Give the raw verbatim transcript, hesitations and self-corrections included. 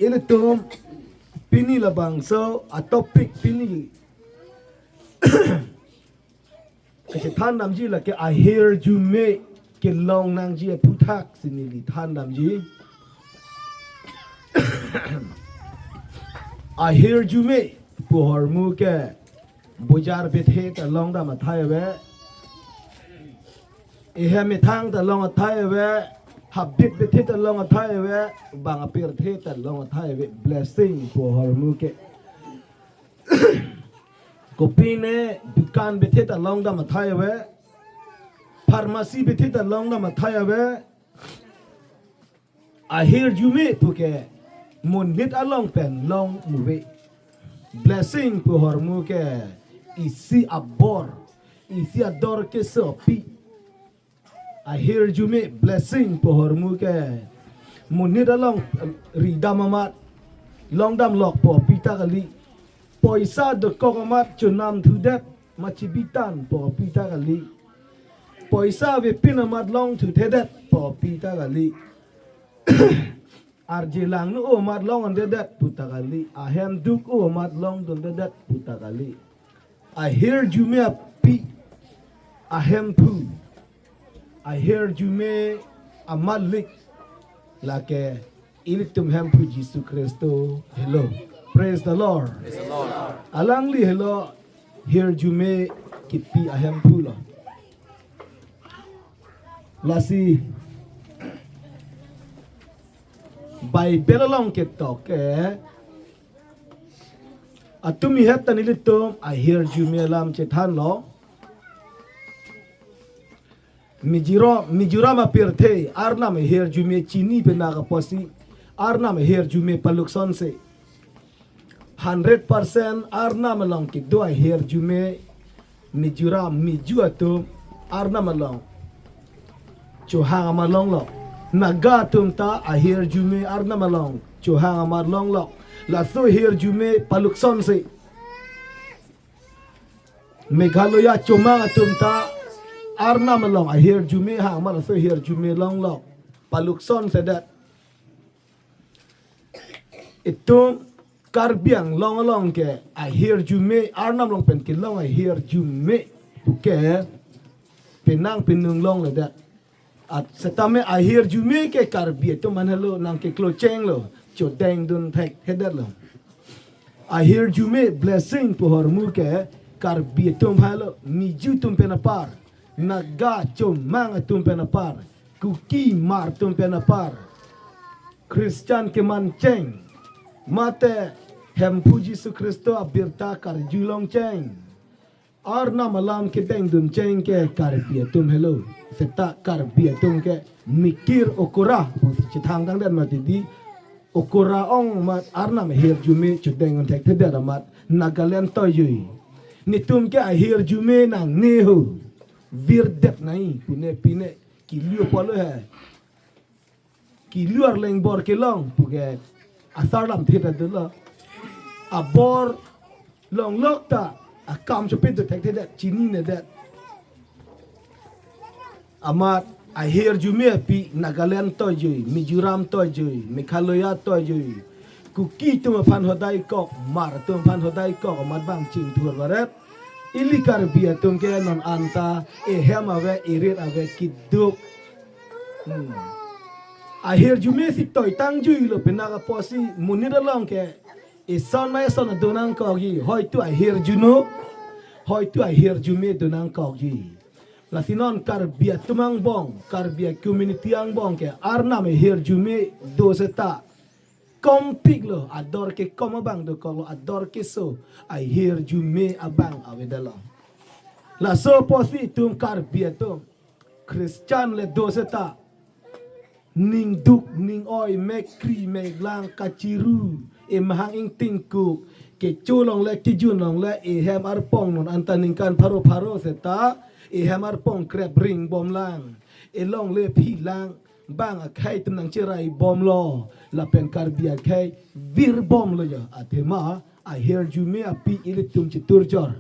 Ilitum pini labangso a topic pini kachethan damji lake ahirjume kelong nangji aphuthak si neli than damji. Ahirjume pu ahormu ke bojar bethe ta long dam athai ave. Ehem ethang ta long athai ave. Habit bethe ta long athai ave. Bang apirthe ta long athai ave. Blessing pu ahormu ke. Kopine dukan bethe ta long dam athai ave. Pharmacy bethe ta long dam athai ave. Ahirjume pu ke monit along pen long muve. Blessing pu ahormu ke isi abor, isi ador keso pi. Ahirjume blessing pu ahormu ke monit along ri dam amat, long dam lok pu pi ta kali. Poisa dokok amat chonam thudet ma chibitan pu pi ta kali. Poisa avepin amat long thuthedet pu pi ta kali. Arje langno amat long andedet pu ta kali. Ahem duk amat long dundedet pu ta kali. Ahirjume api ahemphu, ahirjume amalik lake ilitum Hemphu Jisu Khristo helo. Praise the Lord. Praise the Lord. Alangli helo hirjume kipi ahemphu lo. Lasi Bible along ketok ke, atum ihet ta nelitum ahirjume alam chethan lo. Mizoram, Mizoram apirthe Arnam ahirjume chini pen nangkaposi, Arnam ahirjume paluksonse. Hundred percent Arnam along kedo ahirjume Mizoram Mizo atum Arnam along chohang amat longlo. Naga atum ta ahirjume Arnam along chohang amat longlo. Laso ahirjume paluksonse. Meghalaya chomang atum ta Arnam along ahirjume hang amat laso ahirjume longlo. Paluksonsedet. Itum Karbi Anglong along ke ahirjume, Arnam along pen kelong ahirjume ke penang penung longledet. At setame ahirjume ke Karbi atum aphan helo, nangkeklochenglo, chodeng dun thekthedetlo. Ahirjume blessing pu ahormu ke Karbi atum aphan helo, Mizo atum pen apar, Naga chomang atum pen apar, Kuki Hmar atum pen apar. Christian kemancheng, mate Hemphu Jisu Khristo abirta karjulongcheng, Arnam alam kedengduncheng ke Karbi atum helo. Seta Karbi atum ke mikir okora, chethang tangdet mati di, okora ong amat Arnam ahirjume chodeng thekthedet amat Nagaland toijui. Netum ke ahirjume nangne ho. Virdet nai pune pine kilu apotlo he. Kilu arleng bor kelong puke asar lam thit adolo. Abor longlok ta akam chopet do thekthedet, chininedet. Amat ahirjume api Nagaland toijui, Mizoram toijui, Meghalaya toijui, Kuki atum aphan hodai kok, Hmar atum aphan hodai kok amat bang chingthur varet. Ili Karbi atum ke non anta ehem ave, erit ave, keduk. Hmm. Ahirjume si toitang juilo, penang apotsi monit along ke ison ma ison do nangkokji, hoitu ahirjuno, hoitu ahirjume do nangkokji. Lasi non Karbi atum angbong, Karbi community angbong ke Arnam ahirjume do seta kompiklo, ador kekom abang dokoklo, ador keso ahirjume abang avedetlo. Laso apotsi itum Karbi atum Christian le do seta ningduk ning-oi, mekri meklang, kachiru, emahang ingtingkuk, kecho longle, kejun longle, ehem arpong non anta ningkan pharo pharo seta ehem arpong krep ring bomlang, elongle philang, bang akhei atum nangcherai bomlo, lapen Karbi akhei vir bomlo ya. Athema ahirjume api ilitum chitur jor.